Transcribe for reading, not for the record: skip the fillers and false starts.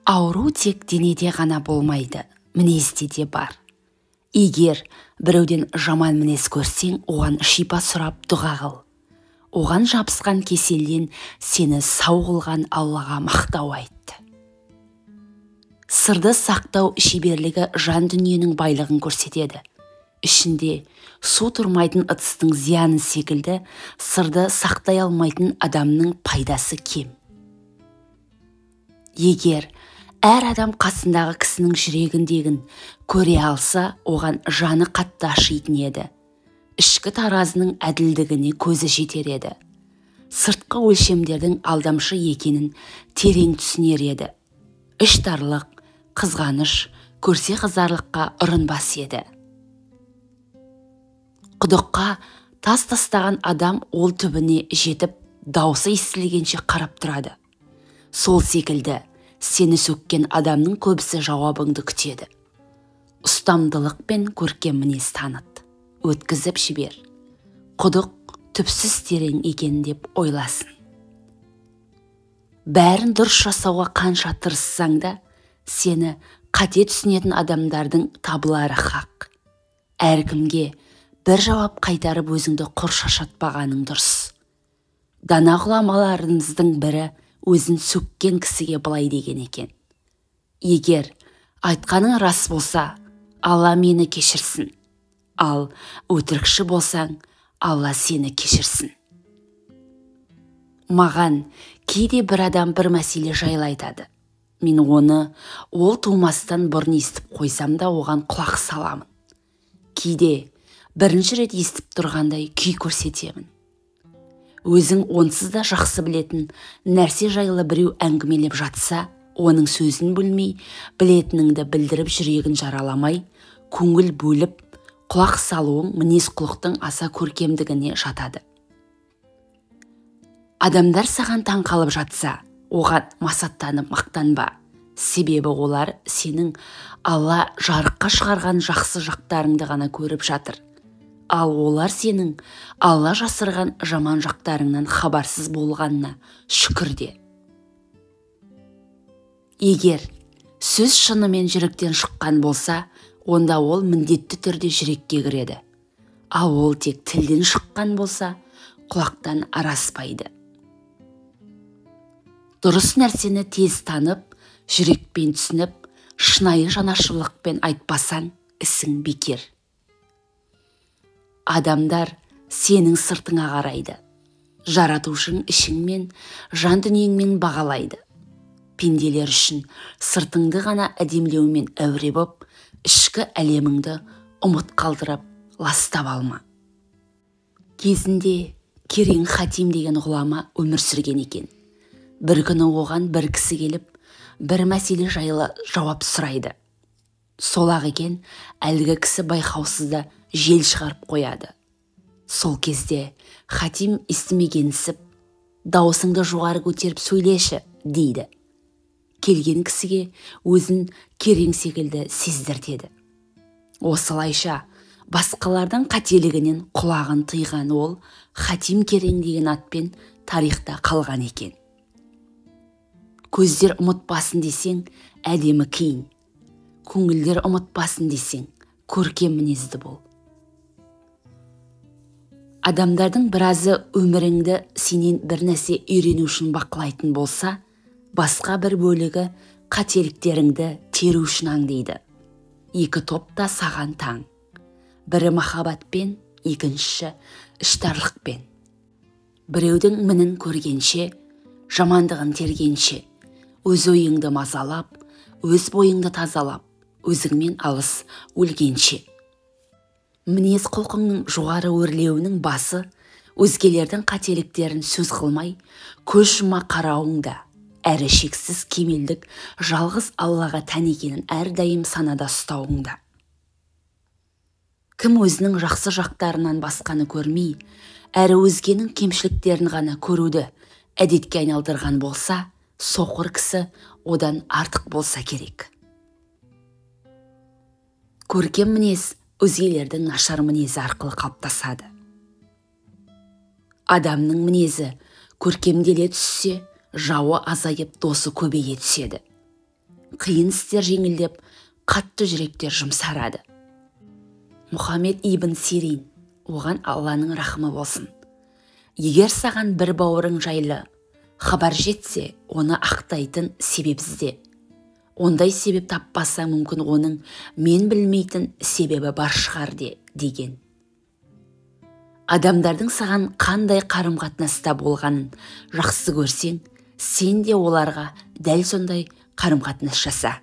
Ауру тек денеде ғана болмайды, мінезде де бар. Егер біреуден жаман мінез көрсең, оған шипа сұрап дұға қыл. Оған жабысқан кеселден сені сау қылған Аллаға мақтау айт. Сырды сақтау шеберлігі жан дүниенің байлығын көрсетеді. Ішінде су тұрмайтын ыдыстың зияны секілді сырды сақтай алмайтын адамның пайдасы кем. Егер әр адам қасындағы кісінің жүрегіндегін көре алса, оған жаны қатты ашитын еді. Ішкі таразының әділдігіне көзі жетер еді. Сыртқы өлшемдердің алдамшы екенін терең түсінер еді. Іштарлық, қызғаныш, көрсе қызарлыққа ұрынбас еді. Құдыққа тас тастаған адам ол түбіне жетіп, даусы естілгенше қарап тұрады. Сол секілді сені сөккен адамның көбісі жауабыңды күтеді. Ұстамдылық пен көркем мінез таныт, өткізіп жібер. Құдық түпсіз терең екен деп ойласын. Бәрін дұрыс жасауға қанша тырыссаң да, сені қате түсінетін адамдардың табылары хақ. Әркімге бір жауап қайтарып өзіңді құр шаршатпағаның дұрыс. Дана ғұламаларымыздың бірі өзін сөккен кісіге былай деген екен: егер айтқаның рас болса, Алла мені кешірсін. Ал өтірікші болсаң, Алла сені кешірсін. Маған кейде бір адам бір мәселе жайлы айтады. Мен оны ол тумастан бұрын естіп қойсам да оған құлақ саламын. Кейде бірінші рет естіп тұрғандай күй көрсетемін. Өзің онсыз да жақсы білетін нәрсе жайлы біреу әңгімелеп жатса, оның сөзін бөлмей, білетініңді білдіріп жүрегін жараламай, көңіл бөліп, құлақ салуың мінез-құлықтың аса көркемдігіне жатады. Адамдар саған таң қалып жатса, оған масаттанып мақтанба. Себебі олар сенің Алла жарыққа шығарған жақсы жақтарыңды ғана көріп жатыр. Ал олар сенің Алла жасырған жаман жақтарыңнан хабарсыз болғанына шүкір де. Егер сөз шынымен жүректен шыққан болса, онда ол міндетті түрде жүрекке кіреді. Ал ол тек тілден шыққан болса, құлақтан араспайды. Дұрыс нәрсені тез танып, жүрекпен түсініп, шынайы жанашырлықпен айтпасаң, ісің бекер. Адамдар сенің сыртыңа қарайды. Жаратушың ішіңмен, жан дүниеңмен бағалайды. Пенделер үшін сыртыңды ғана әдемілеумен әуре боп, ішкі әлеміңді ұмыт қалдырып, ластап алма. Кезінде Керең Хатим деген ғұлама өмір сүрген екен. Бір күні оған бір кісі келіп, бір мәселе жайлы жауап сұрайды. Сол-ақ екен, әлгі кісі байқаусызда жел шығарып қояды. Сол кезде Хатим естімегенсіп, дауысыңды жоғары көтеріп сөйлеші, дейді. Келген кісіге өзін Керең секілді сездіртеді. Осылайша басқалардың қателігінен құлағын тыйған ол Хатим Керең деген атпен тарихта қалған екен. Көздер ұмытпасын десең, әдемі киін. Көңілдер ұмытпасын десең, көркем мінезді бол. Адамдардың біразы өміріңді сенен бір нәрсе үйрену үшін бақылайтын болса, басқа бір бөлігі қателіктеріңді теру үшін аңдиды. Екі топ та саған таң. Бірі махаббатпен, екіншісі іштарлықпен. Біреудің мінін көргенше, жамандығын тергенше, өз ойыңды мазалап, өз бойыңды тазалап, өзіңмен алыс өлгенше. Мінез құлқыңның жоғары өрлеуінің басы өзгелердің қателіктерін сөз қылмай, көз жұма қарауыңда, әрі шексіз кемелдік жалғыз Аллаға тән екенін әрдайым санада ұстауыңда. Кім өзінің жақсы жақтарынан басқаны көрмей, әрі өзгенің кемшіліктерін ғана көруді әдетке айналдырған болса, соқыр кісі одан артық болса керек. Көркем мінез өзгелердің нашар мінезі арқылы қалыптасады. Адамның мінезі көркемделе түссе, жауы азайып, досы көбейе түседі. Қиын істер жеңілдеп, қатты жүректер жұмсарады. Мұхаммед ибн Сирин, оған Алланың рахымы болсын. Егер саған бір бауырың жайлы хабар жетсе, оны ақтайтын себеп ізде. Ондай себеп таппаса, мүмкін оның мен білмейтін себебі бар шығар де, деген. Адамдардың саған қандай қарым-қатынаста болғанын жақсы көрсең, сен де оларға дәл сондай қарым-қатынас жаса.